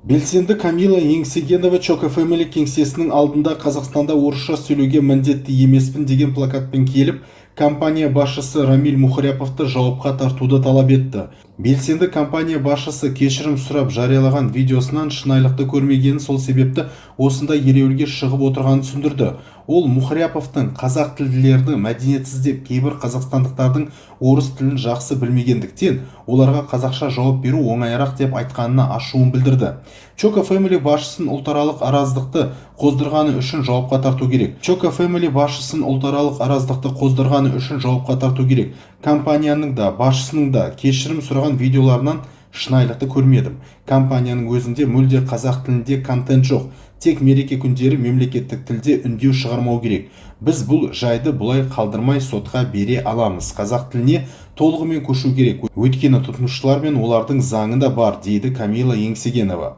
Белсенді Камила Еңсегенова Choco Family кеңсесінің алдында «Қазақстанда орысша сөйлеуге міндетті емеспін» деген плакатпен келіп, компания басшысы Рамиль Мухоряповты жауапқа тартуды талап етті. Белсенді компания басшысы кешірім сұрап жариялаған видеосынан шынайылықты көрмегенін, сол себепті осындай ереуілге шығып отырғанын түсіндірді. Ол Мухоряповтың қазақ тілділерді мәдениетсіз деп, кейбір қазақстандықтардың орыс тілін жақсы білмегендіктен, оларға қазақша жауап беру оңайырақ деп айтқанына ашуын білдірді. Choco Family басшысын ұлтаралық араздықты қоздырғаны үшін жауапқа тарту керек. Choco Family басшысын ұлтаралық араздықты қоздырғаны үшін жауапқа тарту керек. Компанияның да, басшысының да кешірім сұраған видеоларынан шынайылықты көрмедім. Компанияның өзінде мүлде қазақ тілінде контент жоқ. Тек мереке күндері мемлекеттік тілде үндеу шығармау керек. Біз бұл жайды бұлай қалдырмай, сотқа бере аламыз. Қазақ тіліне толығымен көшу керек. Өйткені тұтынушылар мен олардың заңында бар, дейді Камила Еңсегенова.